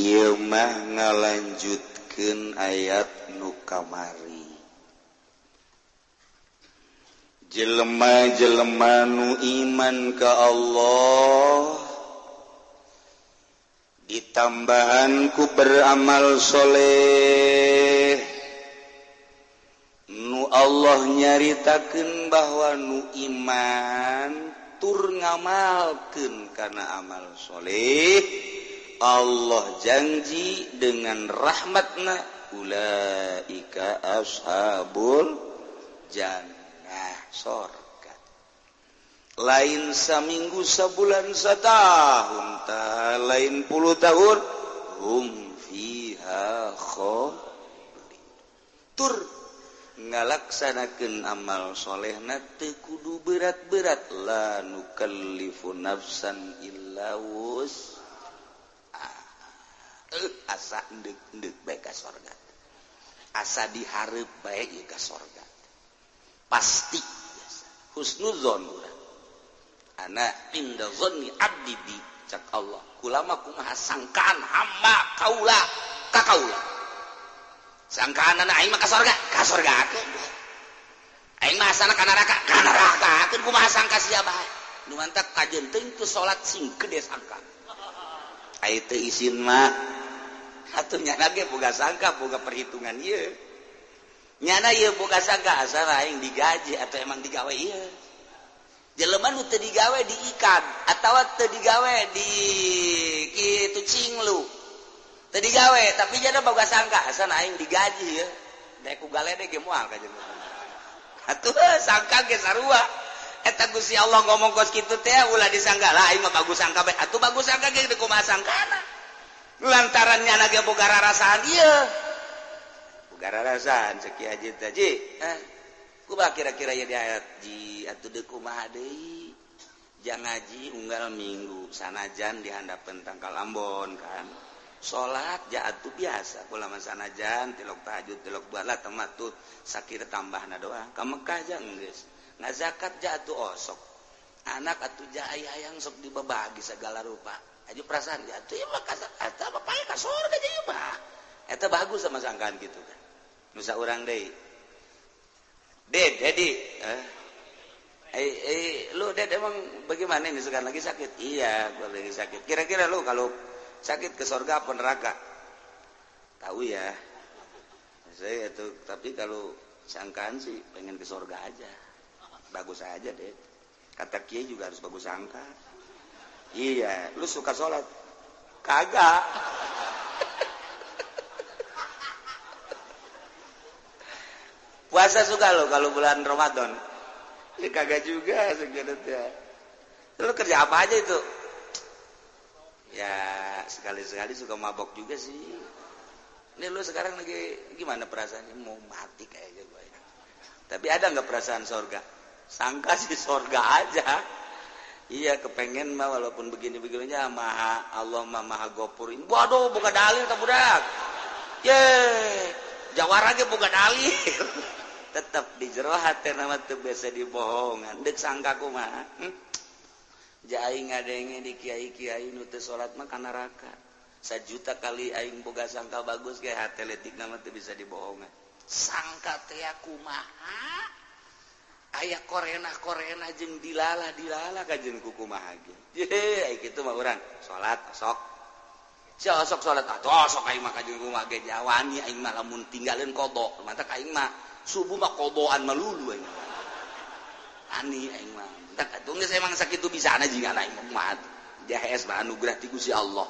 Ieu mah ngalanjutkeun ayat nu kamari. Jelema-jelema nu iman ka Allah ditambahan ku beramal soleh, nu Allah nyaritakeun bahwa nu iman tur ngamalkeun kana amal soleh, Allah janji dengan rahmatna ulaika ashabul jannah, sorga. Lain saminggu, sabulan, satahun, ta lain puluh tahun, hum fiha khalidun. Tur ngalaksanakeun amal solehna teu kudu berat-berat, la nukallifu nafsan illa wus. Asa ndek-ndek bae ka sorga, asa dihareup bae ieu ka sorga, pasti biasa husnuzon urang. Ana inda zanni abdi bi, cak Allah, kulama kumaha sangkaan hamba kaula ka kaula, sangkaan aing mah ka sorga, ka sorgakeun aing mah, asana ka neraka, ka nerakakeun, kumaha sangka sia bae. Nu mantak kajeun teuing teu salat sing gede sangka ai teu isin mah. Atuh nyana ge boga sangka, boga perhitungan ieu. Nyana ieu boga sangka asal aing digaji atau emang digawe ieu. Jelema nu teu digawe diikat atawa teu digawe di kitu cinglu. Teu digawe tapi nyana boga sangka asal aing digaji ieu. Daek ku galede ge moal ka jelema. Atuh sangka ge sarua. Eta Gusti Allah ngomong kos kitu teh ulah disangka lah aing mah bagus sangka bae. Atuh bagus sangka ge kumaha sangkana. Lantaran nyana ge boga rarasaan ieu, boga rarasaan cek Ki Haji teh, ji kumaha kira-kira ieu di ayat ji atuh deuk kumaha deui, jang ngaji unggal minggu sanajan di handapeun tangkal Ambon kan, salat ja atuh biasa kula mah sanajan tilok tahajud tilok bala temat tuh sakira tambahna doa ka Mekah ja geus ngazakat ja atuh osok anak atuh ja hayang sok dibabagi segala rupa. Aja perasaan jatuh ya mah eta bapaknya ka sorga aja mah. Eta bagus sama sangkaan gitu kan. Nusa urang deui. Ded, Dedi. Lu Ded emang bagaimana ini sekarang lagi sakit? Iya, gua lagi sakit. Kira-kira lu kalau sakit ke sorga apa neraka? Tahu ya. Saya itu, tapi kalau sangkaan sih pengen ke sorga aja. Bagus aja, Ded. Kata kiai juga harus bagus sangka. Iya, lu suka sholat? Kagak. Puasa suka lo kalau bulan Ramadan? Ya kagak juga sebenarnya. Lu kerja apa aja itu? Ya sekali-sekali suka mabok juga sih. Ini lu sekarang lagi gimana perasaannya? Mau mati kayaknya gue. Tapi ada nggak perasaan sorga? Sangka sih sorga aja. Iya kepengen mah walaupun begini-begininya maha Allah mah maha gopur. Waduh buka dalil ta budak. Ye, jawara ge boga dalil. Tetep di jero hate mah teu biasa dibohongan. Deuk sangka kumaha? Ja aing ngadenge di kiai-kiai nu teu salat mah ka neraka. Sajuta kali aing boga sangka bagus ge hate leutikna mah teu bisa dibohongan. Sangka teh kumaha? Aya korena-korena jeung dilala-dilala kajeun ku kumaha ge. Ye, ai kitu mah urang salat osok. Sia osok salat atuh osok aing mah kajeun kumaha ge jawani aing mah lamun tinggalin qada. Mantak aing mah subuh mah qadaan melulu aing. Ani aing mah. Mantak atuh geus emang sakitu bisana jeung aing mah kumaha. Jahes mah anugerah ti Gusti Allah.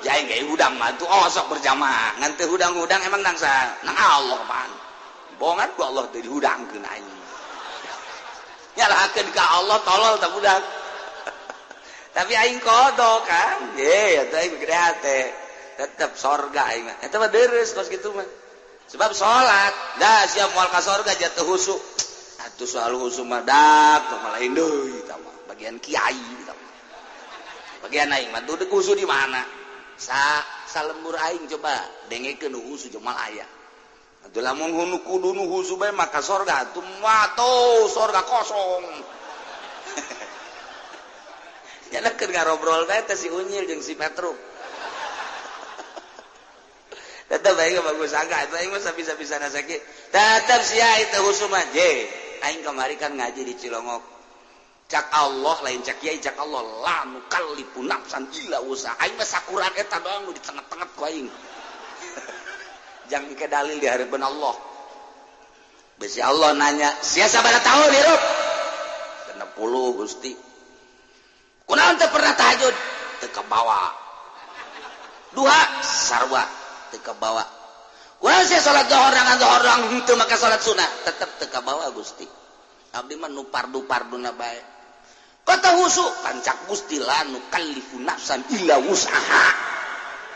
Jaing ge hudang mah atuh osok berjamaah. Ngan teu hudang-hudang emang nang sa nang Allah pan. Bohongan ku Allah teu dihudangkeun aing. Nyalahkeun ka Allah tolol tah budak. Tapi aing kodok kan. Ye, eta aing gede hate. Tetep sorga aing mah. Eta mah deres kos kitu mah. Sebab salat, dah siap moal ka sorga jatuh husu. Atuh soal husu mah dak mah lain deui eta mah. Bagian kiai eta mah. Bagian aing mah tuh husu di mana? Sa salembur aing coba dengekeun husu jeung mal aya. Atuh lamun hunu kudu nu husu bae maka sorga atuh mah tuh sorga kosong. Nyana keur ngarobrol bae teh si Unyil jeung si Petruk. Tetep aing bagus sangka eta aing mah sabisa-bisana sakieu. Tetep sia itu husuma je. Aing kamari kan ngaji di Cilongok. Cak Allah lain cak kiai cak Allah la nukallifu nafsan illa wusaha. Aing mah sakuran eta doang nu ditenget-tenget ku aing. Jangan ke dalil di hadapan Allah. Besi Allah nanya, sia sabaraha tahun hirup? 60 Gusti. Kunaon teu pernah tahajud? Teu kabawa. Duha sarua teu kabawa. Kunaon sia salat zuhur rangan zuhur doang henteu maka salat sunah? Tetep teu kabawa Gusti. Abdi mah nu pardu-parduna bae. Kata husu pancak Gusti la nukallifu nafsan illa wus'aha.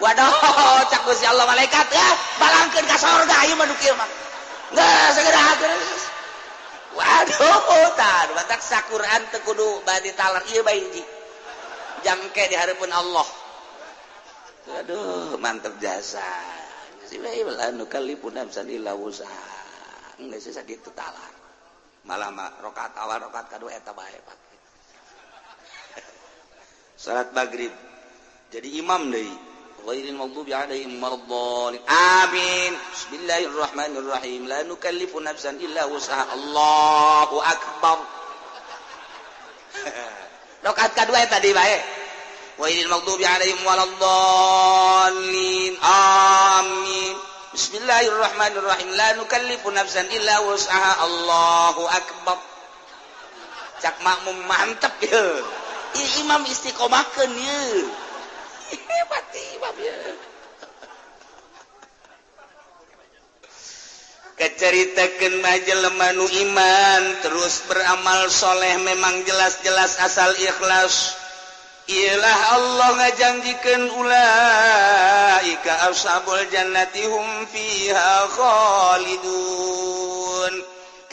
Waduh, cak Gusti Allah malaikat ya, balangkeun ka sorga ieu mah nu kieu mah. Geus segera geus. Waduh, tah batak sakuran teu kudu bade talar ieu bae hiji. Jangke di hareupeun Allah. Aduh, mantep jasa. Si bae la nukallifu nafsan illa wus'aha. Geus sakitu talar. Malah mah rakaat awal rakaat kadua eta bae pake. Salat maghrib jadi imam deui. Ghairil maghdubi alaihim waladdallin. Amin. Bismillahirrahmanirrahim. La nukallifu nafsan illa wus'aha. Allahu akbar. Rakaat kadua tadi bae. Ghairil maghdubi alaihim waladdallin. Amin. Bismillahirrahmanirrahim. La nukallifu nafsan illa wus'aha. Allahu akbar. Cak makmum mantep ye. Imam istiqomahkeun ye. Hebat imam ye. Kacaritakeun mah jelema nu iman terus beramal soleh memang jelas-jelas asal ikhlas. Ialah Allah ngajanjikeun ulaika ashabul jannati hum fiha khalidun.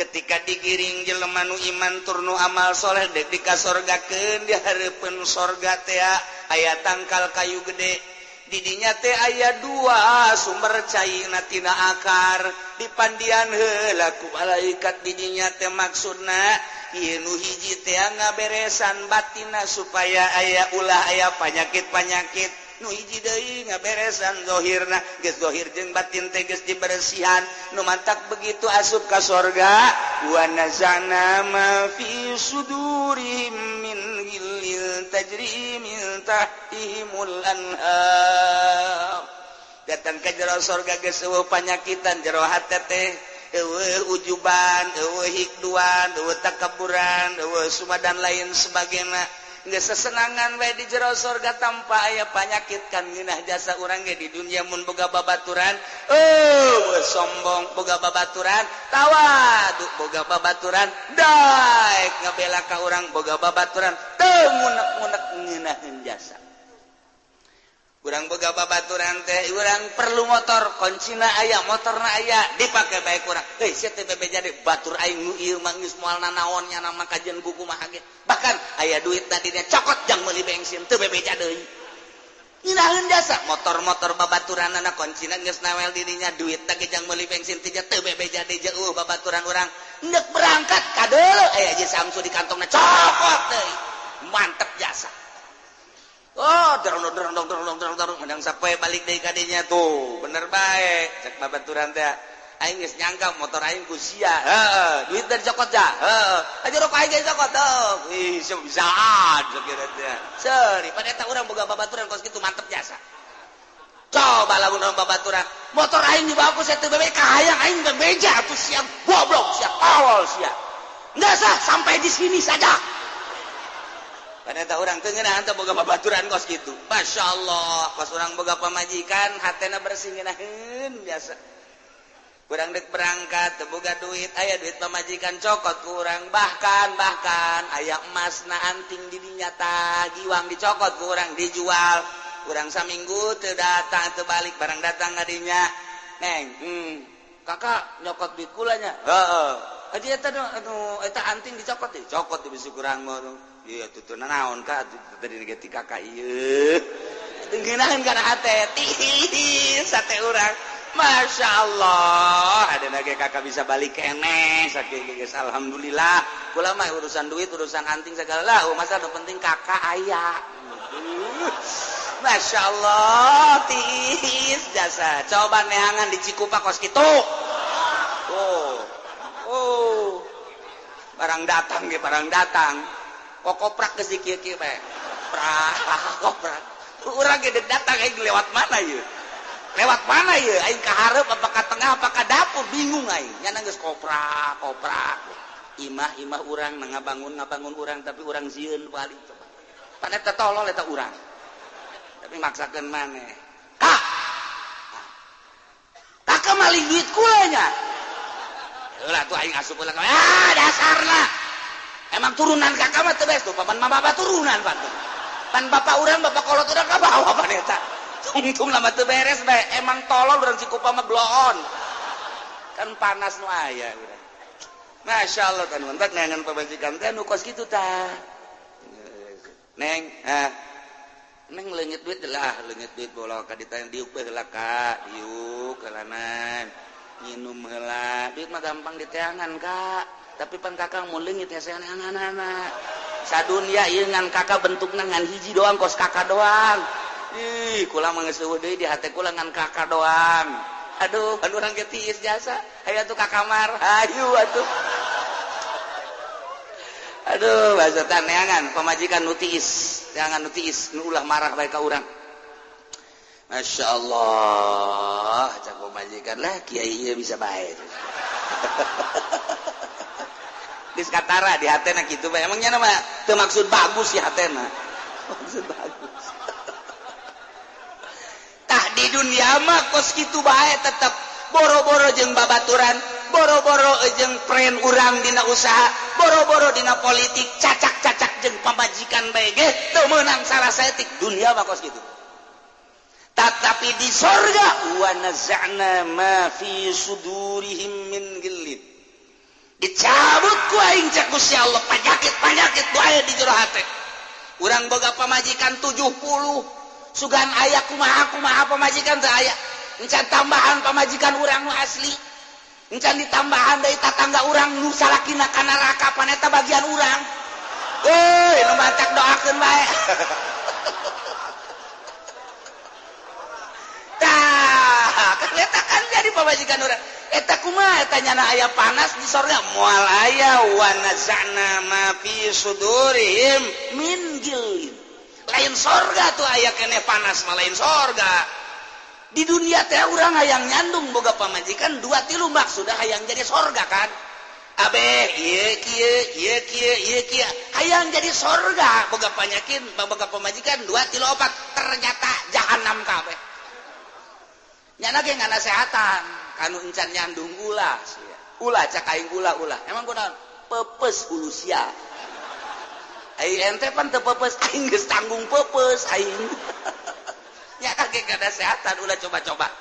Ketika digiring jelema nu iman tur nu amal soleh dek dikasorgakeun di hareupeun sorga teh aya tangkal kayu gede. Didinya teh aya dua sumber caina tina akar dipandian heula ku malaikat didinya teh maksudna ieu nu hiji teh ngaberesan batinna supaya aya ulah aya panyakit-panyakit. Nu hiji deui ngaberesan zahirna geus zahir jeung batin teh geus dibersihan. Nu mantak begitu asup ka sorga wa nazana ma fi sudurihim min ghillin tajri min tahtihimul anhar. Datang ka jero sorga geus eueuh panyakitan jero hate teh eueuh ujuban, eueuh hikduan, eueuh takaburan, eueuh sumadan lain sebagainya. Geus sesenangan we di jero sorga tanpa aya panyakit kan ngeunah jasa urang ge di dunia mun boga babaturan eueuh sombong boga babaturan tawadu boga babaturan daek ngabela ka urang boga babaturan teu ngunek-ngunek ngeunaheun jasa. Urang boga babaturan teh urang perlu motor kuncina aya motorna aya dipake bae kurang heuy sia teh bebeja deui batur aing nu ieu mah geus moal nanaon nya nama kajian buku mah ge bahkan aya duit tadinya cokot jang meuli bensin teu bebeja deui ngeunaheun jasa motor-motor babaturanana kuncina geus nawel dirinya duit teh jang meuli bensin teh teu bebeja deui jeuh babaturan urang neuk berangkat kadeuleu aya jeung Samsu di kantongna cokot deui mantep jasa. Oh, dorong dorong dorong dorong dorong dorong menang sapoe balik deui ka dinya tuh. Bener bae cek babaturan teh. Aing geus nyangka motor aing ku sia. Heeh, duit dari cokot ja. Heeh, aja rokok aing ge cokot tuh. Ih, bisaan sakira teh. Seuri, pada eta urang boga babaturan kos kitu mantep jasa. Coba lamun urang babaturan, motor aing dibawa ku sia teu bebe kahayang aing bebeja atuh sia goblok sia tolol sia. Enggak sah sampai di sini saja. Ternyata orang teu ngeunah teh boga babaturan kos kitu. Masyaallah, pas urang boga pamajikan hatena bersih ngeunaheun biasa. Urang deuk berangkat teu boga duit, aya duit pamajikan cokot ku urang, bahkan aya emasna anting di dinya tah, giwang dicokot ku urang dijual. Urang saminggu teu datang teu balik, barang datang ka dinya. Neng, kakak nyokot duit kula nya. Heeh. Aja eta anu eta anting dicokot deui, cokot di bisi kurang mah. Iya tutur naon ka tadi nege ti kakak ieu. Teu ngeunaheun kana hate. Tih sate urang. Masya Allah, ada nage kakak bisa balik keneh sakieu geus alhamdulillah. Kula mah urusan duit, urusan anting segala lah, oh, masa nu penting kakak aya. Masya Allah, tiis jasa. Coba neangan di Cikupa kos kitu. Oh. Oh. Barang datang ge, barang datang. Kok koprak geus kieu-kieu bae. Prak, koprak. Urang ge datang aing lewat mana ieu? Lewat mana ieu? Aing ka hareup apa ka tengah apa ka dapur, bingung aing. Nyana geus koprak, koprak. Imah-imah urang ngabangun urang tapi urang sieun balik coba. Pan eta tolol eta urang. Tapi maksakeun maneh. Kak. Kakak maling duit kula nya. Heula tuh aing asup heula. Ah, dasarna. Emang turunan kakak mah teu beres tuh, papan mama bapak turunan pan. Pan bapak urang, bapak kolot urang ka bawa pan eta. Tungtung lama teu beres bae, emang tolol urang Cikupa mah bloon. Kan panas nu aya urang. Masya Allah kan mentak neangan pamajikan teh nu kos kitu tah. Neng, ah. Neng leungit duit lah, leungit duit bola ka ditanya diuk bae heula ka, diuk heulanan. Nginum heula, duit mah gampang diteangan kak. Tapi pan kakak mun leungit heseanana. Sadunya ieu ngan kakak bentukna ngan hiji doang kos kakak doang. Ih, kula mah geus eueuh deui di hate kula ngan kakak doang. Aduh, pan urang ge tiis jasa. Hayu atuh ka kamar. Hayu atuh. Aduh, bahasa neangan pamajikan nu tiis, neangan nu tiis, nu ulah marah bae ka urang. Masya Allah, cak pamajikan lah kiai ieu bisa bae. Geus katara di hatena kitu bae. Emang nya mah teu maksud bagus ya hatena. Maksud bagus. Tah di dunia mah kos kitu bae tetep boro-boro jeung babaturan, boro-boro jeung pren urang dina usaha, boro-boro dina politik, cacak-cacak jeung pamajikan bae ge teu meunang salah saeutik dunia mah kos kitu. Tetapi di sorga wa naza'na ma fi sudurihim min ghillin. Dicabut ku aing cak Gusti Allah penyakit-penyakit nu aya di jero hate. Urang boga pamajikan 70, sugan aya kumaha-kumaha pamajikan teu aya. Encan tambahan pamajikan urang nu asli. Encan ditambahan deui tatangga urang nu salakina ka neraka pan eta bagian urang. Euy, nu matak doakeun bae. Tah, kan eta kan jadi pamajikan urang. Eta kumaha eta nyana aya panas di sorga moal aya wa naza'na ma fi sudurihim min ghillin. Lain sorga tuh aya keneh panas mah lain sorga. Di dunia teh urang hayang nyandung boga pamajikan 2 3 maksudna hayang jadi sorga kan. Abeh ieu kieu ieu kieu ieu kieu hayang jadi sorga boga panyakin boga pamajikan 2 3 4 ternyata jahanam kabeh. Nyana ge nganasehatan kanu encan nyandung ulah sia. Ulah cak aing ulah ulah. Emang kunaon? Pepes hulu sia. Ai ente pan teu pepes aing geus tanggung pepes aing. Nya kage nganasehatan ulah coba-coba.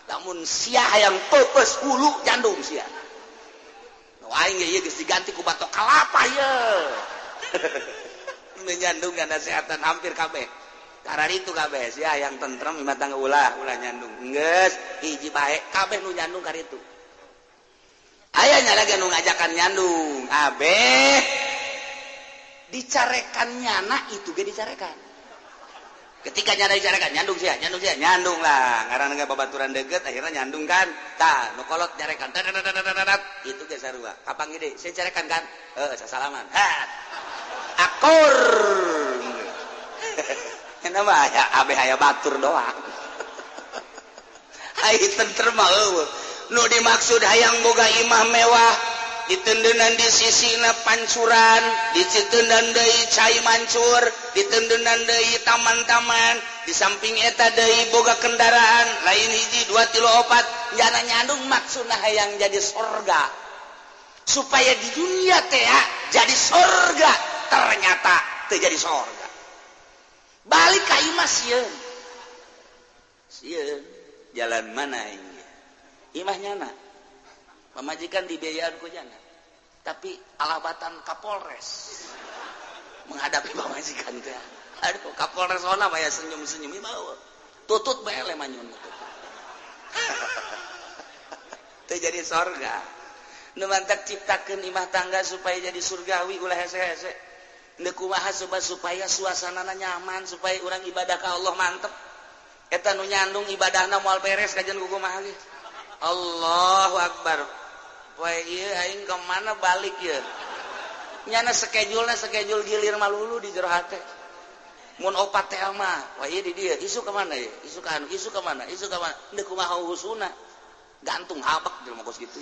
Lamun sia hayang pepes hulu nyandung sia. Nu aing ge ieu geus diganti ku batok kalapa ye. Nu nyandung nganasehatan hampir kabeh. Karena itu kabeh sia yang tentrem imah tangga ulah ulah nyandung geus hiji bae kabeh nu nyandung karitu. Aya nya lagi nu ngajakan nyandung abeh dicarekan nyana itu ge dicarekan. Ketika nyana dicarekan nyandung sia nyandung lah ngaranna ge babaturan deukeut akhirnya nyandung kan tah nu kolot nyarekan tadat itu ge sarua kapan gede saya carekan kan heuh sasalaman ha akur. Eta mah aya abeh aya batur doang. Ai tentrem mah eueuh. Nu dimaksud hayang boga imah mewah, ditendenan di sisina pancuran, ditendenan deui cai mancur, ditendenan deui taman-taman, di samping eta deui boga kendaraan, lain hiji 2 3 4, jana nyandung maksudna hayang jadi sorga. Supaya di dunia teh jadi sorga, ternyata teu jadi sorga. Balik ka imah sieun. Sieun jalan mana ini? Imah nyana. Pamajikan dibiayaan ku nyana. Tapi alabatan Kapolres menghadapi pamajikan teh. Aduh, Kapolres ona mah senyum-senyum imah tutut bae le manyun. Teu jadi sorga. Nu mantak ciptakeun imah tangga supaya jadi surgawi, ulah hese-hese. Ndek kumaha supaya suasanana nyaman, supaya urang ibadah ka Allah mantep. Eta nu nyandung ibadahna moal beres kajian ku kumaha ge. Allahu akbar. Poe ieu aing ka mana balik ieu? Nyana schedule-na schedule gilir malulu di jero hate. Mun opat teh mah, wah ieu di dieu, isu ka mana ieu? Isu ka anu, isu ka mana? Isu ka mana? Ndek kumaha husuna? Gantung habak jelema kos kitu.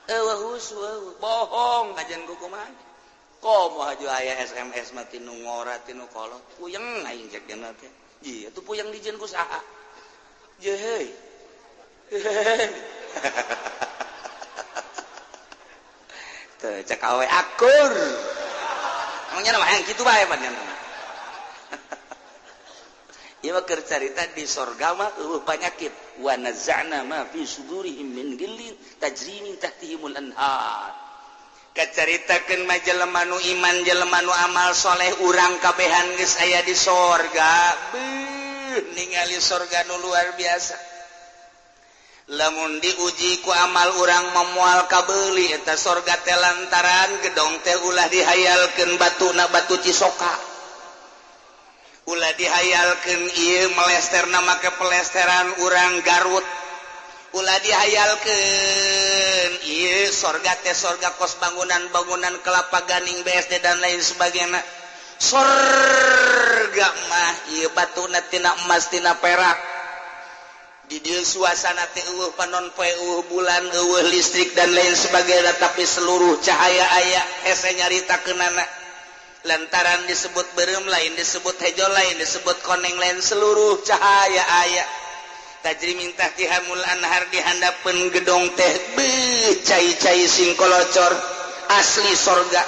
Eueuh husu, eueuh bohong kajian ku kumaha. Komo haju aya SMS mah tinu ngora tinu kolot. Puyeng aing cek dina teh. Ieu tuh puyeng dijieun ku saha? Ye heuy. Teu cek awe akur. Emangnya mah hayang kitu bae pan nya. Ieu mah keur carita di sorga mah eueuh panyakit. Wa naza'na ma fi sudurihim min ghillin tajri min tahtihimul anhar. Kacaritakeun mah jelema nu iman, jelema nu amal soleh, urang kabehan geus aya di sorga. Beuh, ningali sorga nu luar biasa. Lamun diuji ku amal urang memual kabeuli eta sorga teh lantaran gedong teh ulah dihayalkeun batuna batu cisoka. Ulah dihayalkeun ieu melesterna make pelesteran urang Garut. Ulah dihayalkeun ieu sorga teh sorga kos bangunan-bangunan kelapa ganing BSD dan lain sebagainya. Sorga mah ieu batuna tina emas tina perak. Di dieu suasana teh eueuh panon poe, eueuh bulan, eueuh listrik dan lain sebagainya, tapi seluruh cahaya aya hese nyaritakeunana. Lantaran disebut beureum lain disebut hejo lain disebut koneng lain, seluruh cahaya aya. Tajri min tahtihamul anhar, di handapeun gedong teh beuh cai-cai singkolocor asli sorga.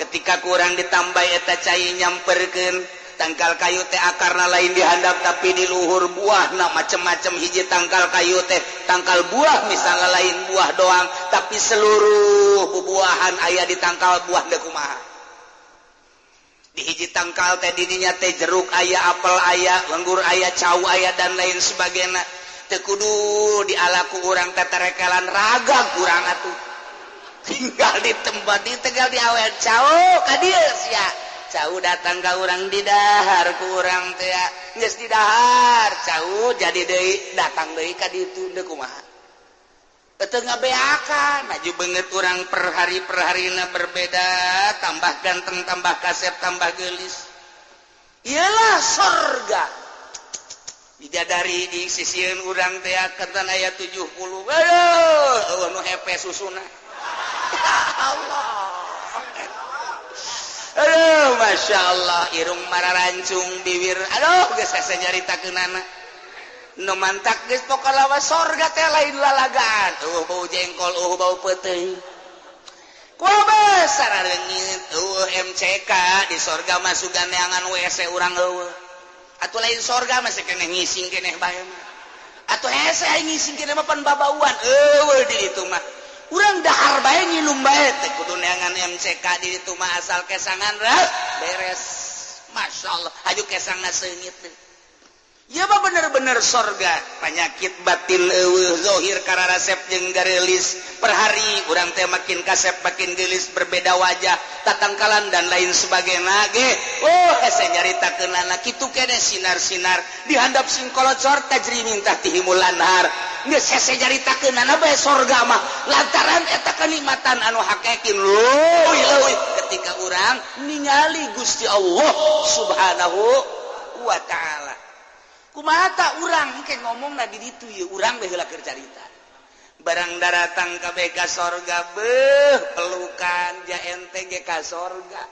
Ketika kurang ditambah eta cai nyamperkeun tangkal kayu teh akarna lain dihandap tapi di luhur buahna macem-macem. Hiji tangkal kayu teh tangkal buah misalnya lain buah doang tapi seluruh bubuahan aya di tangkal buah deui kumaha. Di hiji tangkal teh didinya teh jeruk aya, apel aya, anggur aya, cau aya dan lain sebagainya. Teu kudu dialaku urang teterekelan ragam urang atuh. Tinggal di tempat di tegal diawean cau ka dieu sia. Cau datang ka urang didahar ku urang teh geus didahar cau jadi deui datang deui ka ditu deui kumaha. Teu ngabeakan maju beungeut urang per hari per harina berbeda, tambah ganteng, tambah kasep, tambah geulis. Iyalah sorga. Bidadari di sisieun urang teh kenten aya 70. Aduh, eueuh nu hepe susuna. Ya Allah. Aduh, Masya Allah, irung mararancung bibir. Aduh, geus hese nyaritakeunana. Nu mantak geus pokona mah sorga teh lain lalagaan. Eueuh bau jengkol, eueuh bau peuteuy. Kumaha saraleungit, eueuh MCK di sorga mah sugan neangan WC urang eueuh. Atuh lain sorga masih keneh ngising keneh bae mah. Atuh hese aing ngising keneh mah pan babauan. Eueuh di ditu mah. Urang dahar bae nginum bae teh kudu neangan MCK di ditu mah asal kesangan beres. Masya Allah, aju kesangna seungit teh. Ya mah bener-bener sorga, penyakit batin eueuh zohir kararasep jeung gareulis. Per hari urang teh makin kasep makin geulis, berbeda wajah, tatangkalan dan lain sebagainya ge. Oh, hese nyaritakeunana kitu keneh sinar-sinar di handap singkolocor tajri min tahtihimul anhar. Geus hese nyaritakeunana bae sorga mah lantaran eta kenikmatan anu hakikin leuwih-leuwih ketika urang ningali Gusti Allah Subhanahu wa taala. Kumaha ta urang engke ngomongna di ditu ieu urang bae heula keur carita. Barang daratang kabeh ka sorga beuh pelukan ja ente ge ka sorga.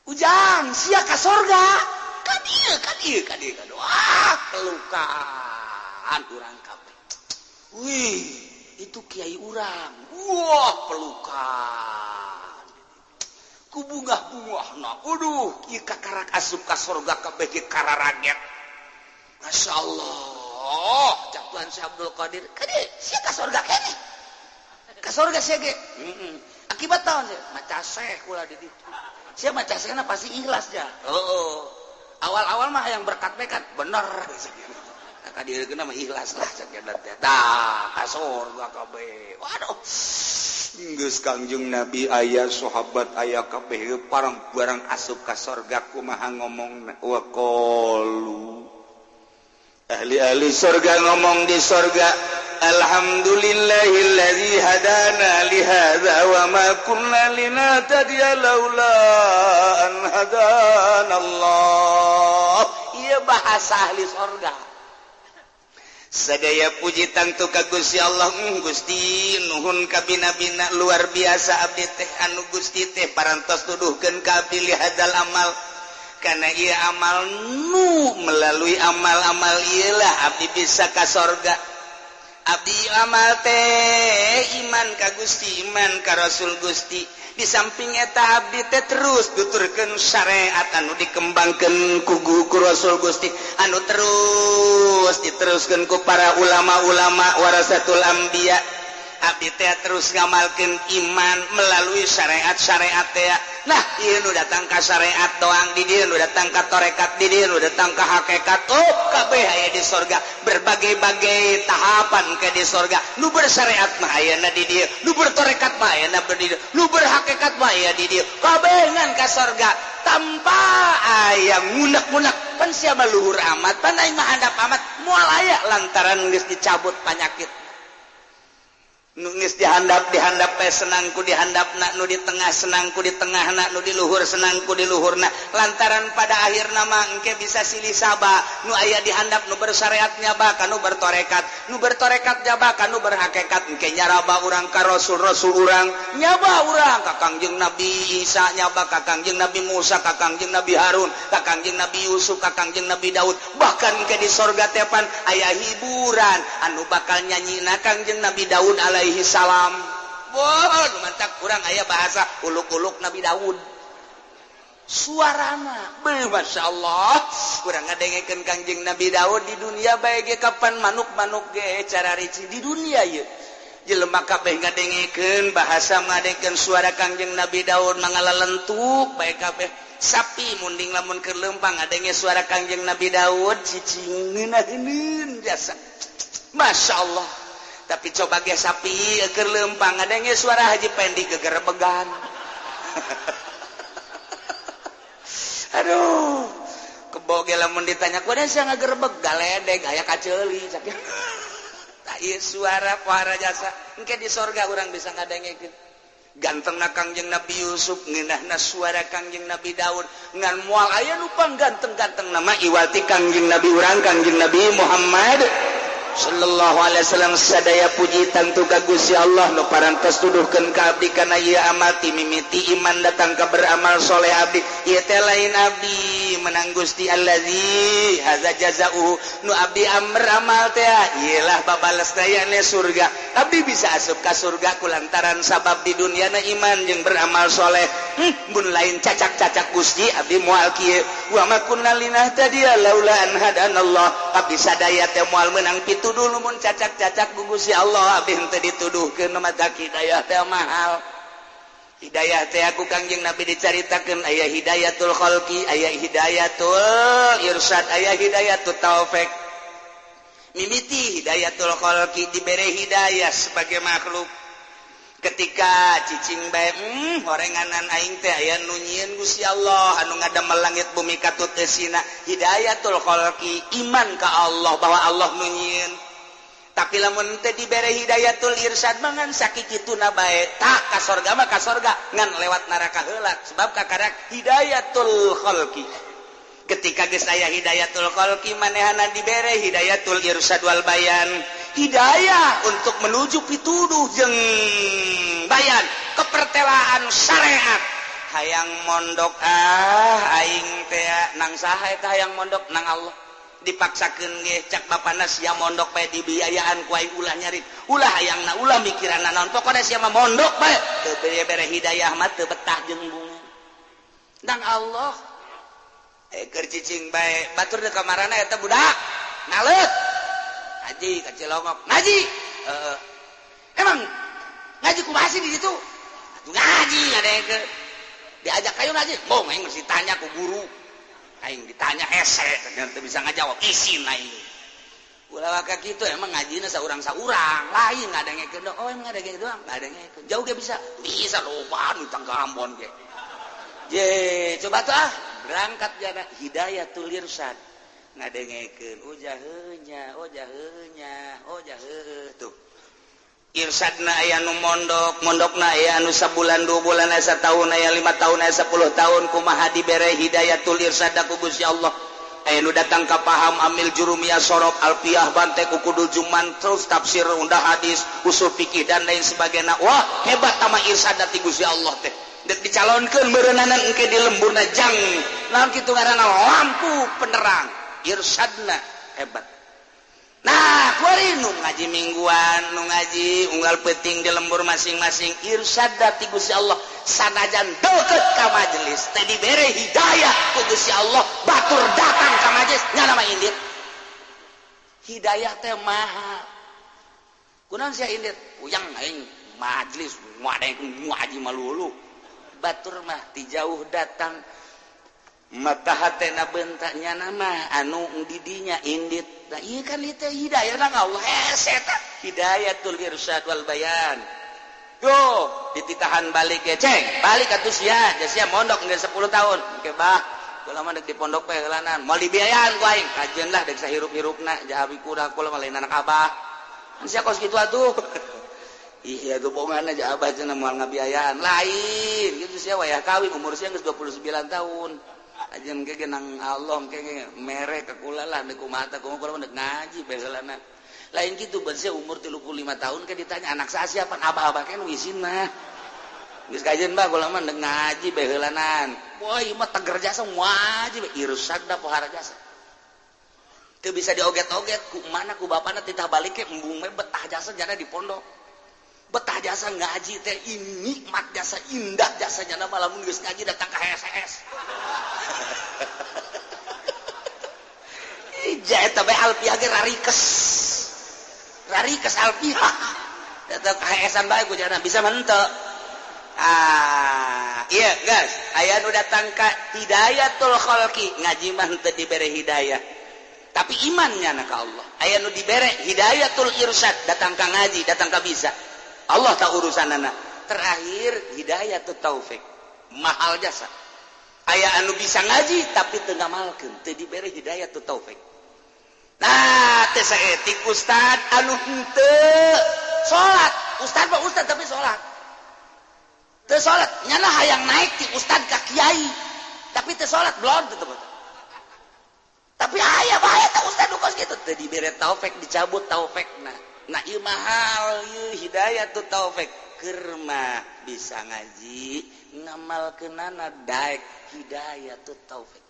Ujang sia ka sorga. Ka dieu ka dieu ka dieu ka wah pelukan urang kabeh. Wih, itu kiai urang. Wah, pelukan. Ku bungah-bungahna. Aduh, ieu kakarak asup ka sorga kabeh ge kararaget. Masya Allah, cak Tuhan Syekh Abdul Qadir. Kade, sia ka sorga keneh. Ka sorga sia ge. Heeh. Akibat naon sia? Maca syekh ulah di ditu. Sia maca syekhna pasti ikhlas ja. Heeh. Awal-awal mah yang berkat-berkat bener. Ka dieu mah ikhlas lah cek teh. Tah ka surga kabeh. Waduh. Geus Kangjeng Nabi aya sahabat aya kabeh parang barang asup ka sorga kumaha ngomongna wa qalu. Ahli-ahli sorga ngomong di sorga, alhamdulillahillazi hadana li hadza wa ma kunna linahtadiya laula an hadana Allah. Ieu bahasa ahli sorga. Sadaya puji tangtu ka Gusti Allah. Gusti nuhun kabina-bina luar biasa abdi teh anu Gusti teh parantos tuduhkeun ka abdi li hadzal amal. Karena ia amal nu melalui amal-amal ialah abdi bisa ka sorga. Abdi amal teh iman ka Gusti, iman ka Rasul Gusti. Di samping eta abdi teh terus tuturkeun syariat anu dikembangkeun ku Rasul Gusti, anu terus diteruskeun ku para ulama-ulama warasatul anbiya. Abdi teh terus ngamalkeun iman melalui syariat-syariat teh. Nah, ieu nu datang ka syariat doang, di dieu nu datang ka tarekat, di dieu nu datang ka hakikat. Oh, kabeh aya di sorga, berbagai-bagai tahapan ke di sorga. Nu bersyariat mah ayana di dieu, nu bertarekat mah ayana di dieu, nu berhakikat mah aya di dieu. Kabeh ngan ka sorga tanpa aya ngunek-ngunek. Pan sia mah luhur amat, pan aing mah handap amat, moal aya lantaran geus dicabut panyakit. Nungis dihandap dihandap bae senangku dihandapna, nu di tengah senangku di tengahna, nu di luhur senangku di luhurna. Lantaran pada akhirna mah engke bisa silih saba, nu aya dihandap nu bersyariat nyaba ka nu bertorekat, nu bertorekat nyaba ka nu berhakikat. Engke nyaraba urang ka rasul-rasul urang, nyaba urang ka Kangjeng Nabi Isa, nyaba ka Kangjeng Nabi Musa, ka Kangjeng Nabi Harun, ka Kangjeng Nabi Yusuf, ka Kangjeng Nabi Daud. Bahkan engke di sorga teh pan aya hiburan anu bakal nyanyina Kangjeng Nabi Daud alaihi salam. Wah, mantak kurang aya bahasa uluk-uluk Nabi Daud. Suarana, beuh masya Allah, kurang ngadengekeun Kangjeng Nabi Daud di dunia bae ge kapan manuk-manuk ge cara rici di dunia ieu. Jelema kabeh ngadengekeun bahasa ngadengekeun suara Kangjeng Nabi Daud mangalalentuk bae kabeh. Sapi munding lamun keur leumpang ngadenge suara Kangjeng Nabi Daud cicing ngeunaheun jasa. Masya Allah. Tapi coba ge sapi keur leumpang ngadenge suara Haji Pendi gegerebegan. Aduh, kebo ge lamun ditanya kudu sia ngagerebeg galedeg aya kaceuli sakieu. Tah ieu suara para jasa engke di sorga urang bisa ngadengekeun. Gantengna Kangjeng Nabi Yusuf, ngeunahna suara Kangjeng Nabi Daud, ngan moal aya nu pangganteng-ganteng nama iwati Kangjeng Nabi urang Kangjeng Nabi Muhammad sallallahu alaihi wasallam. Sadaya puji tangtu ka Gusti Allah nu parantos tuduhkeun ka abdi kana ieu amal ti mimiti iman datang ka beramal soleh abdi. Ieu teh lain abdi menang Gusti allazi hadza jazaohu, nu abdi amramal teh ieu lah babales dayane surga. Abdi bisa asup ka surga kulantaran sabab di dunyana iman jeung beramal soleh. Mun lain cacak-cacak Gusti abdi moal kieu. Wa ma kunna linahtadiya laula an hadanallah. Abdi sadaya teh moal meunang pituduh mun cacak-cacak Gusti Allah abdi henteu dituduhkeun mata hidayah teh mahal. Hidayah teh aku Kangjeng Nabi dicaritakeun aya hidayatul khalqi, aya hidayatul irsyad, aya hidayatul taufik. Mimiti hidayatul khalqi dibere hidayah sebagai makhluk. Ketika cicing bae horenganan aing teh aya nu nyieun Gusti Allah anu ngadamel langit bumi katut eusina. Hidayatul khalqi iman ka Allah bahwa Allah nu nyieun. Tapi lamun teh dibere hidayatul irsyad mangan sakikituna bae tak ka sorga mah ka sorga ngan lewat neraka heula sebab kakarak hidayatul khalqi. Ketika geus aya hidayatul khalqi manehana dibere hidayatul irsyad wal bayan. Hidayah untuk menuju pituduh jeung bayan kepertelaan syariat. Hayang mondok aing teh nang saha eta hayang mondok nang Allah. Dipaksakeun ge cak bapana sia mondok bae dibiayaan ku aing ulah nyarit, ulah hayangna ulah mikiranna naon, pokona sia mah mondok bae teu bere hidayah mah teu betah jeung bunga nang Allah. Keur cicing bae batur deuk kamarana eta budak ngaleut ngaji ka Cilongok ngaji emang ngaji kumaha sih di ditu atuh ngaji ngadengkeun diajak kayu ngaji bong aing mesti tanya ku guru aing ditanya hese teu bisa ngajawab isin aing. Ulah waka kitu emang ngajina saurang-saurang, lain ngadengekeun doang. Oh, emang ngadengekeun doang, ngadengekeun. Jauh ge bisa. Bisa loba nu tangga Ambon ge. Ye, coba tuh ah, berangkat jana Hidayatul Irsyad. Ngadengekeun, oh jaheunya, oh jaheunya, oh jaheuh tuh. Irsyadna aya nu mondok, mondokna aya anu sabulan, 2 bulan, aya satahun, aya 5 tahun, aya 10 tahun, kumaha dibere Hidayatul Irsyad ku Gusti Allah. Aya nu datang ka paham amil jurumiyah, sorop, alfiah, bantek, ukudul juman, terus tafsir, undah hadis, usul fikih dan lain sebagainya. Wah, hebat tama irsyad ti Gusti Allah teh. Dek dicalonkeun meureunana engke di lemburna jang. Naon kitu ngaranna lampu penerang. Irsyadna hebat. Nah, kuari nu ngaji mingguan, nu ngaji unggal peuting di lembur masing-masing, irsyad ti Gusti Allah. Sanajan deukeut ka majelis teh dibere hidayah ku Gusti Allah, batur datang ka majelis nya nama indit. Hidayah teh mahal. Kunaon sia indit? Puyang aing majelis ngadeng ngaji malulu. Batur mah ti jauh datang mata hatena bentaknya nama anu didinya indit. Nah, iya kan itu hidayah nang Allah hese eta Hidayatul Irsyad wal Bayan. Yo, dititahan balik ge ceng, balik atuh sia, sia mondok geus 10 tahun. Engke bah, kula mah deuk di pondok bae heulanan. Moal dibiayaan ku aing, kajeun lah deuk sahirup-hirupna, jahabi kurang kula mah lain anak abah. Sia kos kitu atuh. Iya tuh bohongan aja abah cenah moal ngabiayaan. Lain gitu sia wayah kawin umur sia geus 29 tahun. Ajen ge nang Allah ge mere ka kula lah deuk kumaha teh kumaha kula mah deuk ngaji bae heulana. Lain gitu ban sia umur 35 tahun ke ditanya anak saya siapa abah-abah kan isin mah. Geus kajeun bah kula mah deuk ngaji bae heulanan. Wah ieu mah teger jasa ngaji bae irsyad da pohara jasa. Teu bisa dioget-oget ku mana ku bapana titah balik ke embung we betah jasa jana di pondok. Betah jasa ngaji teh ini nikmat jasa indah jasa jana lamun geus ngaji datang ka HSS. Ija eta bae alfiah ge rarikes. Rarikes alfiah. Datang ka HSan bae ku jana bisa mah henteu. Ah, iya guys, aya nu datang ka Hidayatul Khalqi, ngaji mah henteu dibere hidayah. Tapi imannya na ka Allah. Aya nu dibere Hidayatul Irsyad, datang ka ngaji, datang ka bisa. Allah tak urusanana. Terakhir Hidayatul Taufik, mahal jasa. Aya anu bisa ngaji tapi teu ngamalkeun, teu dibere Hidayatul Taufik. Nah, teh saetik ustad anu henteu salat, ustad mah ustad tapi salat. Teu salat, nyana hayang naik ti ustad ka kiai, tapi teu salat blon teu. Tapi aya bae teh ustad nu kos kitu teu dibere taufik, dicabut taufikna. Nah, ieu mahal ieu Hidayatul Taufik. Keur mah bisa ngaji, ngamalkeunana daek Hidayatul Taufik.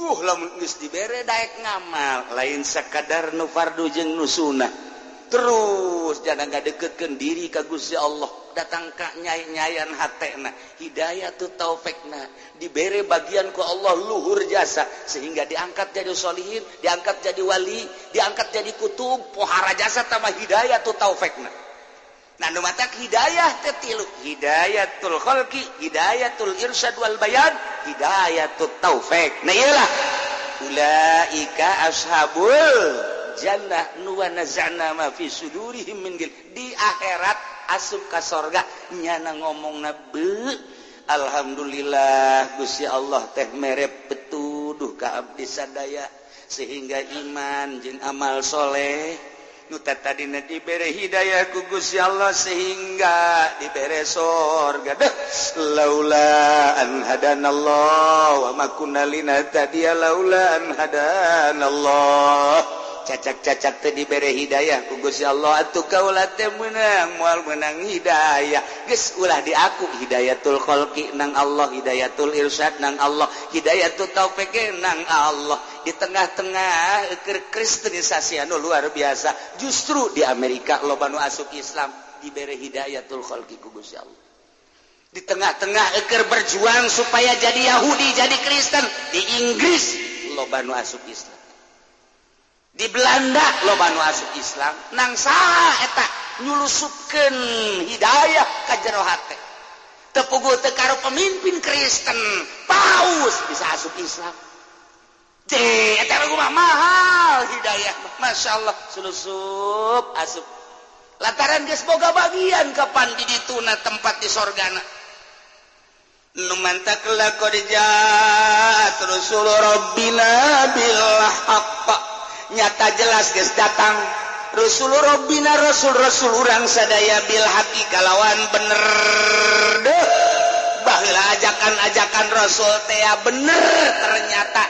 Lamun geus dibere daek ngamal, lain sakadar nu fardu jeung nu sunah. Terus jangan ngadeketkeun diri ka Gusti Allah, datang ka nyai-nyayan hatena, Hidayatul Taufikna dibere bagian ku Allah luhur jasa sehingga diangkat jadi solihin, diangkat jadi wali, diangkat jadi kutub, pohara jasa tambah Hidayatul Taufikna. Nah, nu matak hidayah teh tilu, Hidayatul Khalqi, Hidayatul Irsyad wal Bayan, Hidayatul Taufik. Nah, iyalah ulaika ashabul jannah nu wa naza'na ma fi sudurihim min gil. Di akhirat asup ka sorga nyana ngomongna beuh alhamdulillah Gusti Allah teh mere petuduh ka abdi sadaya sehingga iman jeung amal soleh nu tadina dibere hidayah ku Gusti Allah sehingga dibere sorga. Deh laula an hadanallah wa ma kunna linahtadiya laula an hadanallah. Cacak-cacak teh dibere hidayah ku Gusti Allah atuh kaula teh meunang moal meunang hidayah. Geus ulah diaku Hidayatul Khalqi nang Allah, Hidayatul Irsyad nang Allah, Hidayatul Taufik nang Allah. Di tengah-tengah keur kristenisasi anu luar biasa, justru di Amerika loba nu asup Islam dibere Hidayatul Khalqi ku Gusti Allah. Di tengah-tengah keur berjuang supaya jadi Yahudi, jadi Kristen, di Inggris loba nu asup Islam. Di Belanda loba nu asup Islam, nang saha eta nyulusupkeun hidayah ka jero hate. Teu puguh teu karo pemimpin Kristen, paus bisa asup Islam. Cek eta mah mahal hidayah, Masya Allah, sulusup asup lantaran geus boga bagian kapan di dituna tempat di sorgana. Nu mantak laqad ja'at rusul rabbina bil haqq, nyata jelas geus datang rusul rabbina, rasul-rasul urang sadaya, bil haqqi kalawan bener. Deh, baheula ajakan-ajakan rasul teh bener. Ternyata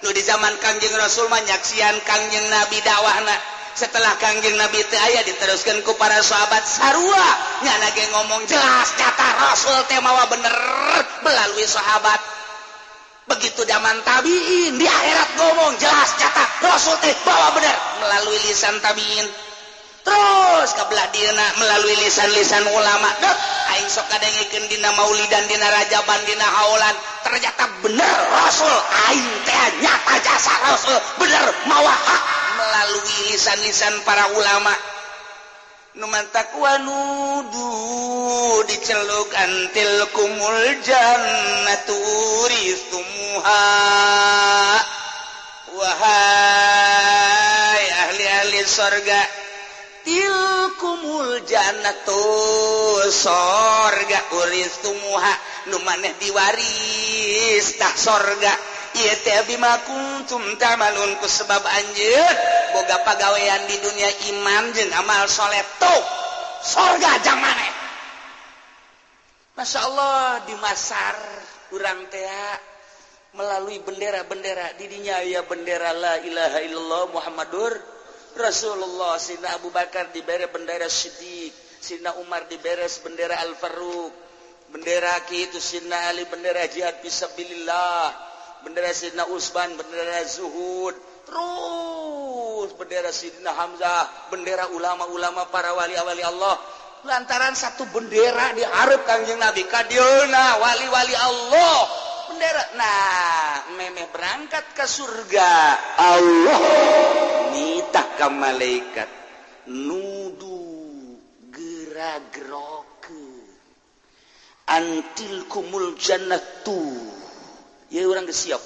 nu di zaman Kangjeng Rasul mah nyaksian Kangjeng Nabi dakwahna. Setelah Kangjeng Nabi teu aya, diteruskeun ku para sahabat, sarua nyana ge ngomong jelas nyata Rasul teh mawa bener melalui sahabat. Begitu zaman tabiin, di akhirat ngomong jelas nyata Rasul teh bawa bener melalui lisan tabiin, terus kebelah dieuna melalui lisan-lisan ulama. Deh, aing sok kadengekeun dina maulidan, dina rajaban, dina haulan, ternyata bener Rasul aing teh, nyata jasa Rasul bener mawa hak melalui lisan-lisan para ulama. Nu mantak wanudu diceluk an tilkumul jannatu uristumuha, wahai ahli-ahli sorga, tilkumul jannatu, sorga, uristumuha, nu maneh diwaris tah sorga ieu teh, bima kuntum ta'malun, ku sebab anjeun boga pagawean di dunia, iman jeung amal soleh. Tuh sorga jang maneh. Masya Allah, di masar urang teh melalui bendera-bendera didinya ya, bendera la ilaha illallah Muhammadur Rasulullah. Sina Abu Bakar dibere bendera Siddiq, Sina Umar diberes bendera Al Faruq, bendera kitu, Sina Ali bendera jihad fisabilillah, bendera Sidna Usman bendera zuhud, terus bendera Sidna Hamzah, bendera ulama-ulama, para wali-wali Allah. Lantaran satu bendera diharap Kangjeng Nabi kadieuna wali-wali Allah bendera. Nah, memeh berangkat ke surga, Allah nitah ka malaikat, nudu gera geroke an tilkumul jannatu. Ya, orang siap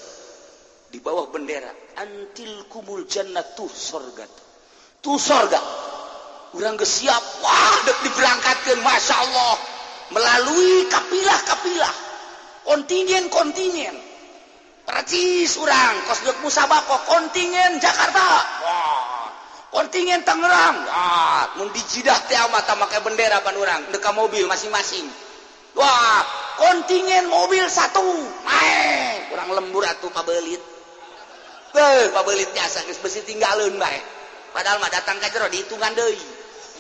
di bawah bendera an tilkumul jannatu, sorga tuh, sorga. Orang siap, wah, dek diberangkatkan, masya Allah, melalui kapilah-kapilah, kontingen-kontingen, percis orang kos dek musabaqah, kontingen Jakarta, wah, kontingen Tangerang. Wah, mun di Jidah teh mata make bendera pan urang dek mobil masing-masing. Wah, kontingen mobil satu naik, kurang lembur atuh pabelit. Beuh, pabelit biasa geus besi tinggalin bae. Padahal mah datang ka jero dihitungan deui,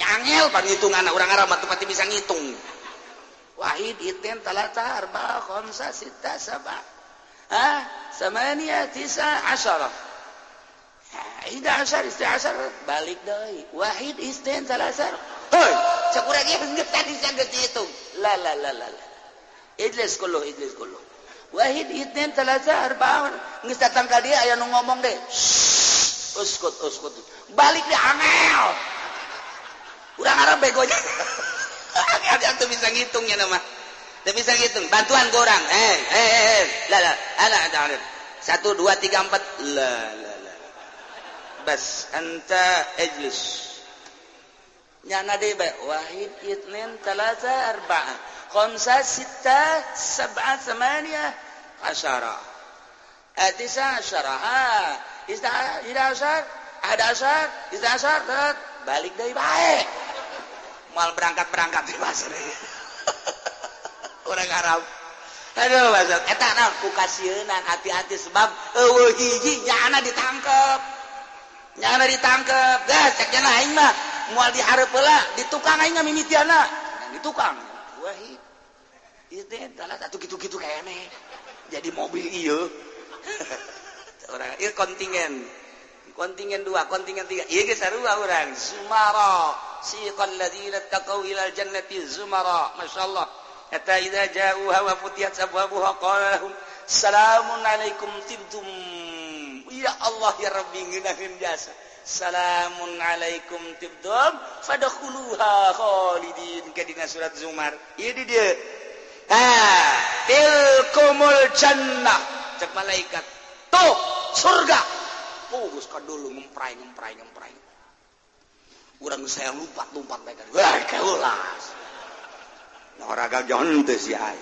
nyangel pan hitungan. Urang Arab mah pasti bisa ngitung. Wahid, itnin, talata, arba, khamsa, sita, sab'a, ah, samania, tisa, asyara, ihda asyar, isna asyar. Balik deui, wahid, isnin, talata. Hei, cek urang ieu geus tadi geus dihitung. La la la la la, ijlis kullu, ijlis kullu. Wahid, itnin, talata, arba. Geus datang ka dia, aya nu ngomong deh, uskut, uskut. Balik deh, angel. Urang Arab begonya angel, dia tuh bisa ngitungnya nama. Dia bisa ngitung, bantuan ke orang. Eh eh eh, la la ala ada satu, dua, tiga, empat. La la la, bas, anta ijlis. Nyana deh bae, wahid, itnin, talata, arba'ah, khamsa, sitta, sab'a, thamaniyah, asyara, tisa asyara, ha, isna, ida asyar, ada asyar, isna asyar. Balik deui bae, moal berangkat-berangkat di pasar orang Arab. Aduh, bahasa eta naon ku kasieunan, hati-hati, sebab eueuh hiji nyana ditangkep, nyana ditangkep. Gas cek nyana, aing mah moal dihareup heula di tukang, aing mah mimitiana di tukang, wahid, itu adalah satu, gitu-gitu kayaknya jadi mobil ieu orang ieu kontingen, kontingen dua, kontingen tiga, ieu ge sarua urang zumara, siqal ladzina taqaw ilal jannati zumara, masyaallah, hatta idza ja'uha wa futiyat abwabuha qala lahum salamun alaikum tibtum. Ya Allah ya Rabbi, ngeunaheun jasa salamun alaikum tibtum fadkhuluha khalidin ke dina surat Zumar. Ieu di dieu, ha, tilkumul jannah, cek malaikat tuh. Surga. Oh, geus kadulu ngemprai ngemprai ngemprai. Urang saya lompat-lompat bae kan. Wah, keulas. Nah, raga jonte si ai.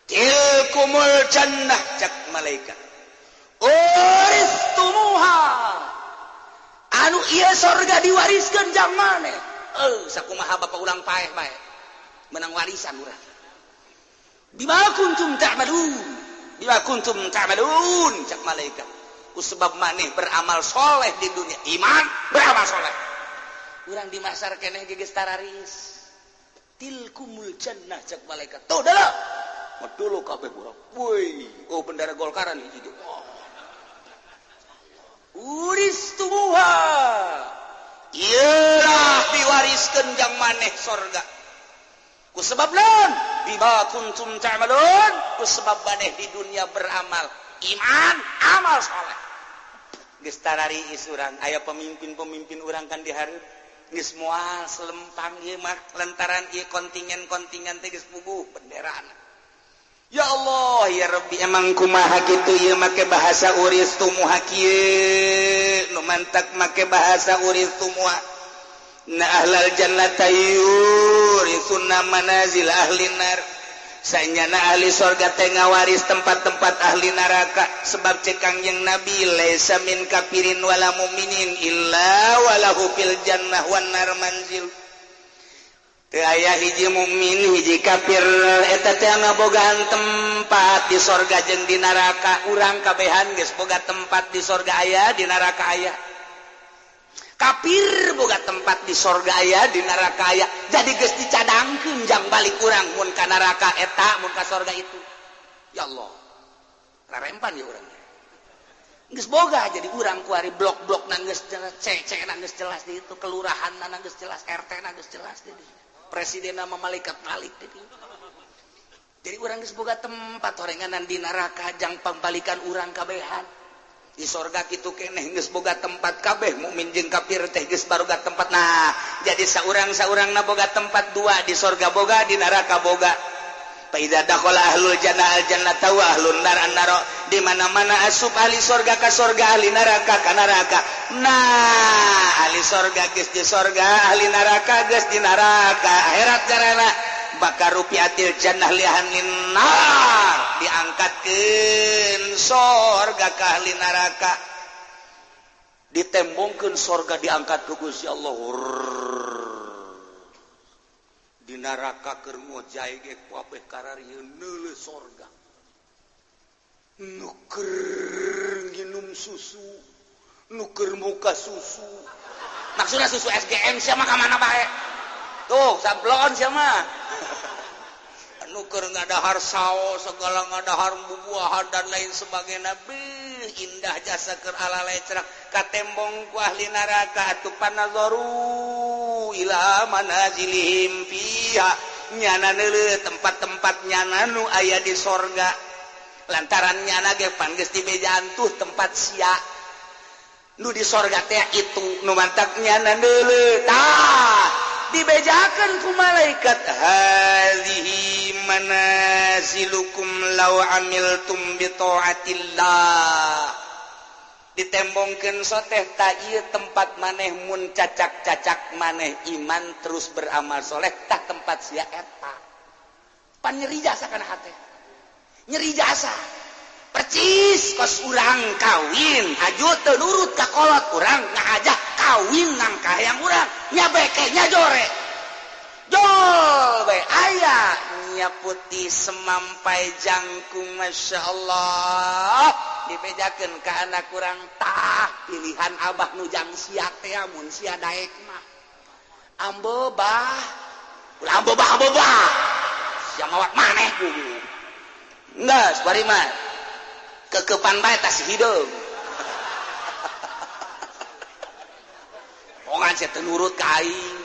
Tilkumul jannah cak malaikat. Uristumuha. Anu ieu sorga diwariskeun jang maneh. Sakumaha bapak urang paeh bae. Menang warisan urang. Bima kuntum ta'malun. Bima kuntum ta'malun cak malaikat. Ku sebab maneh beramal soleh di dunia, iman beramal soleh. Urang di mahsyar keneh geus tararis. Tilkumul jannah cak malaikat. Tuh dah. Dulu kabeh urang. Woi, oh bendera Golkaran hiji ge. Oh. Uristumuha. Iyalah diwariskeun jang maneh sorga. Ku sebab naon? Bima kuntum ta'malun. Ku sebab maneh di dunia beramal iman, amal soleh. Geus tarariis urang, aya pemimpin-pemimpin urang kan dihareup. Geus moal selempang ieu mah lantaran ieu kontingen-kontingen teh geus puguh benderana. Ya Allah, ya Rabbi, emang kumaha kitu ieu make bahasa uristumuha kieu, nu mantak make bahasa uristumuha. Na ahlal jannata yurisuna manazil ahli nar. Sanyana ahli sorga teh ngawaris tempat-tempat ahli neraka, sebab cek Kangjeng Nabi laisa min kafirin wala muminin illa walahu fil jannah wan nar manzil. Teu aya hiji mukmin hiji kafir eta teh ngabogaan tempat di sorga jeung di neraka. Urang kabehan geus boga tempat di sorga aya, di neraka aya. Kafir boga tempat di sorga aya, di neraka aya. Jadi geus dicadangkeun jang balik urang mun ka neraka eta, mun ka sorga itu. Ya Allah, rarempan ya urang. Geus boga jadi urang kuari blok-blok na geus jelas, C-C na geus jelas di itu, kelurahan na geus jelas, RT na geus jelas di dieu. Presiden nama malaikat malik di dieu. Jadi urang geus boga tempat horenganan di neraka jang pambalikan urang kabehan. Di sorga kitu keneh geus boga tempat kabeh mukmin jeung kafir teh geus baroga tempat. Nah, jadi saurang-saurangna boga tempat dua, di sorga boga, di neraka boga. Fa idza dakhala ahlul jannah al jannata wa ahlun nar an nar. Di mana-mana asup ahli sorga ka sorga, ahli neraka ka neraka. Nah, ahli sorga geus di sorga, ahli neraka geus di neraka. Akhirat carana bakal rupiatil jannah li ahlin nar, diangkatkeun sorga ka ahli neraka, ditembongkeun sorga diangkat ku Gusti Allah. Di neraka keur ngojay ge kabeh kararieun neuleuh sorga, nu keur nginum susu, nu keur muka susu. Maksudna susu SGM sia mah ka mana bae? Tuh, sablon sia mah. Nu keur ngadahar saos, segala ngadahar bubuahan dan lain sebagainya. Beuh, indah jasa keur alalecrak katembong ku ahli neraka atuh panazaru ila manazilihim fiha. Nyana neuleuh tempat-tempat nyana nu aya di sorga. Lantaran nyana ge pan geus dibejaan tuh tempat sia. Nu di sorga teh itu nu mantak nyana neuleuh. Tah, dibejakan ku malaikat, hazihi manazilukum law amiltum bi taatillah. Ditembongkeun soteh ta ieu tempat maneh mun cacak-cacak maneh iman terus beramal soleh, tah tempat sia eta. Pan nyeri jasa kana hate. Nyeri jasa. Percis kos urang kawin, aju teu nurut ka kolot urang ngajak kawin nang kahayang urang, nya beke nya jore. Jol bae aya nya putih semampai jangkung, masya Allah. Dibejakeun ka anak urang, tah pilihan abah nu jang sia teh mun sia daek mah. Ambo bah, ulah ambo bah, ambo bah. Sia mawat maneh ku. Geus bari mah. Kekepan bae tas hideung. Ongan sia teu nurut ka aing.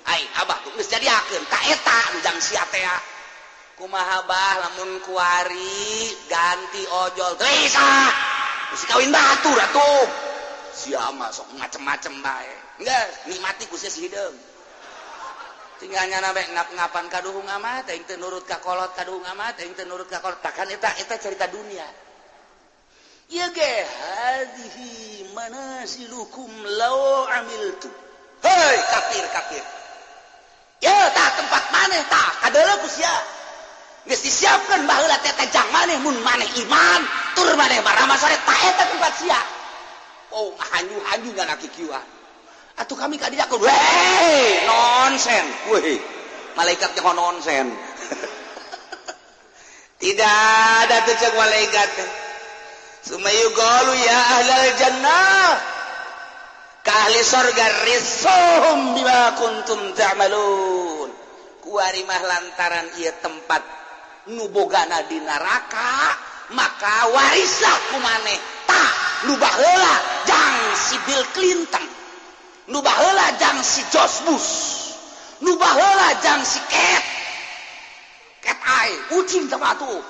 Aing abah tuh geus jadiakeun ka eta nu jang sia teh. Kumaha bah lamun kuari ganti ojol teu bisa. Geus kawin batur atuh. Sia mah sok macem-macem bae. Geus nikmati ku sia si hideung. Tinggal nyana bae ngap-ngapan kaduhung amat, aing teu nurut ka kolot kaduhung amat, aing teu nurut ka kolot. Takan eta eta cerita dunia. Ieu ge hadhihi manasilukum law amiltu. Hei kafir-kafir. Ya tah tempat maneh tah kadeuleu ku sia. Geus disiapkeun baheula teh jang maneh mun maneh iman tur maneh baramal soleh tah eta tempat sia. Oh hanyu-hanyu ngana kikieuan. Atuh kami ka dieu weh nonsen. Weh malaikat teh nonsen. Tidak ada tuh cek malaikat. Summa yuqalu ya ahlal jannah ka ahli sorga risuhum bima kuntum ta'malun. Kuari mah lantaran ieu tempat nu bogana di neraka maka warislah ku maneh tah nu baheula jang si Bill Clinton, nu baheula jang si George Bush, nu baheula jang si Cat Cat Eye ucing sama atuh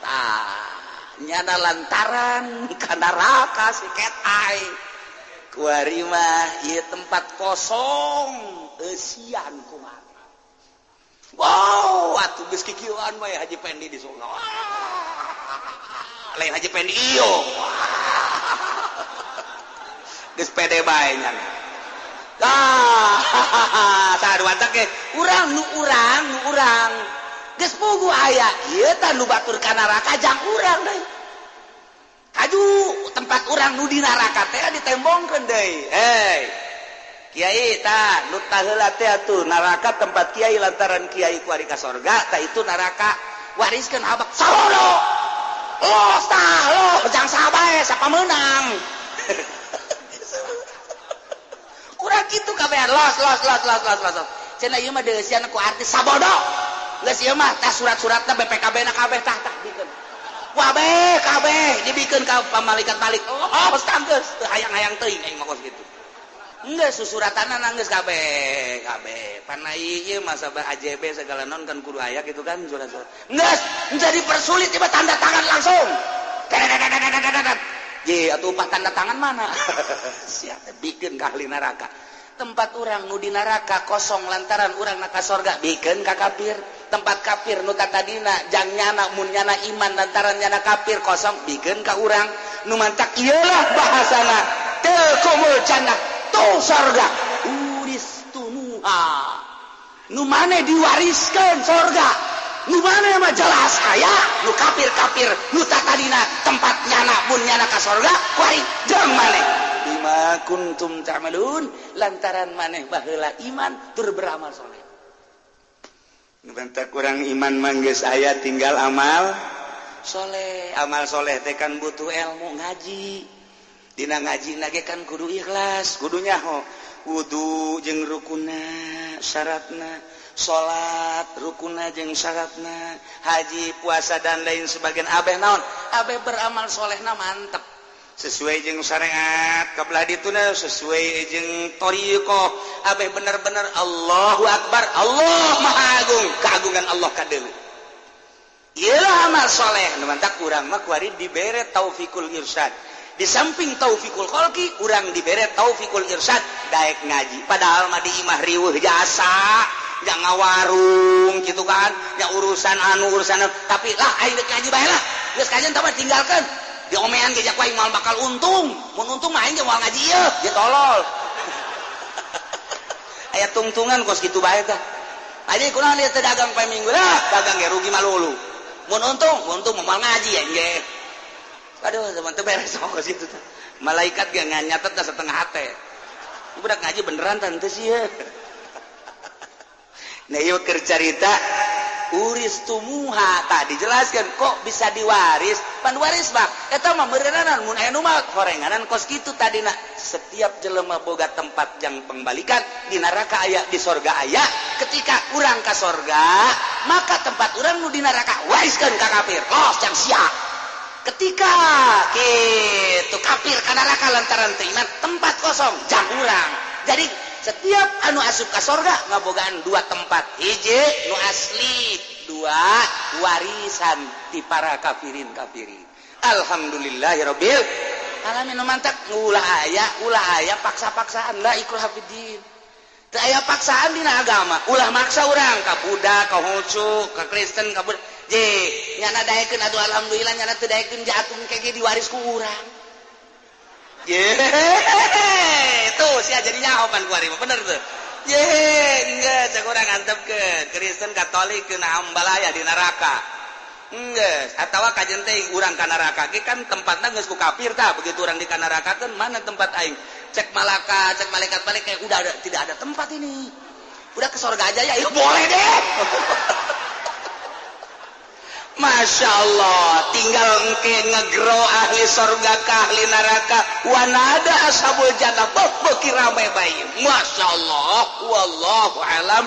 tah nyana lantaran ka neraka si Cat Eye. Kuari mah ieu tempat kosong eusian kumaha. Wow, atuh geus kikieuan we Haji Pendi di surga. Lain Haji Pendi ieu. Geus pede bae nya. Ah, tah watak ge urang nu urang nu urang. Geus puguh aya ieu tah nu batur ka neraka jang urang deui. Kaju tempat urang nu di neraka teh ditembongkeun deui. Hei. Kiai tah nu taheula teh atuh neraka tempat kiai lantaran kiai kuari ka sorga tah itu neraka wariskeun abak sabodo. Los tah los jang sabae sapa meunang. Kurang kitu kabehan los los los los los los. Cenah ieu mah deusian ku artis sabodo. Geus ieu mah tah surat-suratna BPKB na kabeh tah tah bikeun. Wabeh kabeh dibikeun ka malaikat balik. Oh, tah geus teu hayang-hayang teuing aing mah kos kitu. Enggak susuratanna geus kabeh kabeh panai ieu mah sabah AJB segala non kan kudu aya gitu kan surat-surat. Geus jadi persulit ieu tanda tangan langsung. Ye atuh upah tanda tangan mana? Siap bikin ka ahli neraka. Tempat urang nu di neraka kosong lantaran urang na ka sorga bikeun ka kafir. Tempat kafir nu tatadina jang nyana mun nyana iman lantaran nyana kafir kosong bikeun ka urang. Nu mantak ieulah bahasana tilkumul jannah tuh sorga uristumuha. Nu maneh diwariskeun sorga. Nu maneh mah jelas aya nu kafir-kafir nu tatadina tempat nyana mun nyana ka sorga kuari jeung maneh. Bima kuntum ta'malun lantaran maneh baheula iman tur beramal soleh. Nu bentak kurang iman mah geus aya tinggal amal soleh. Amal soleh teh kan butuh ilmu ngaji. Dina ngaji nage kan kudu ikhlas, kudu nyaho wudu jeung rukunna syaratna, salat rukunna jeung syaratna, haji, puasa dan lain sebagainya. Abeh naon? Abeh beramal solehna mantep. Sesuai jeung syariat, kabelah dituna sesuai jeung thariqah. Abeh bener-bener Allahu Akbar, Allah Maha Agung, keagungan Allah kadeuleu. Ieulah amal soleh. Nu mantak urang mah kuari dibere taufikul irsyad. Di samping taufikul kholqi, urang dibere taufikul irsyad, daek ngaji. Padahal mah di imah riweuh jasa, nya ngawarung kitu kan, nya urusan anu urusan anu. Tapi lah aing deuk ngaji bae lah. Geus kajian tah mah tinggalkeun. Diomean ge jak aing moal bakal untung. Mun untung mah aing ge moal ngaji ieu, ge tolol. Aya tungtungan kos kitu bae tah. Aja kunaon ieu teh dagang poe minggu lah, dagang ge rugi malulu. Mun untung, untung moal ngaji aing ge. Aduh, teman teu beres kos kitu tah. Malaikat ge nyatet dah setengah hate. Budak ngaji beneran tante sih ya. Nah, ieu keur carita uristumuha tadi dijelaskan kok bisa diwaris. Pan waris mah eta mah meureunana mun aya nu mah horenganan kos kitu tadina. Setiap jelema boga tempat jang pembalikan di neraka aya, di sorga aya. Ketika urang ka sorga maka tempat urang nu di neraka wariskeun ka kafir. Los jang sia. Ketika kitu kafir ka neraka lantaran teu iman tempat kosong jang urang. Jadi setiap anu asup ka sorga ngabogaan dua tempat, hiji nu asli, dua warisan di para kafirin kafirin. Alhamdulillahirabbil alamin. Nu mantak ulah aya paksa-paksaan la ikrah fiddin. Teu aya paksaan dina agama, ulah maksa urang ka Buddha, ka Konghucu, ka Kristen, ka Buddha. Je nyana daekeun atuh alhamdulillah, nyana teu daekeun jatuh kege diwaris ku urang. Ye tuh sia jadi nyaho pan kuari mah bener tuh. Ye geus cek urang antepkeun Kristen Katolik kena ambalaya di neraka. Geus atawa kajen teh urang ka neraka ge kan tempatna geus ku kafir tah. Begitu urang di ka neraka mana tempat aing, cek malaka, cek malaikat balik kayak udah ada, tidak ada tempat ini, udah ke surga aja ya. Ya boleh deh. Masya Allah, tinggal engke ngegro ahli surga ke ahli neraka, wanada ashabul jannah, beuki rame bae. Masya Allah, wallahu alam.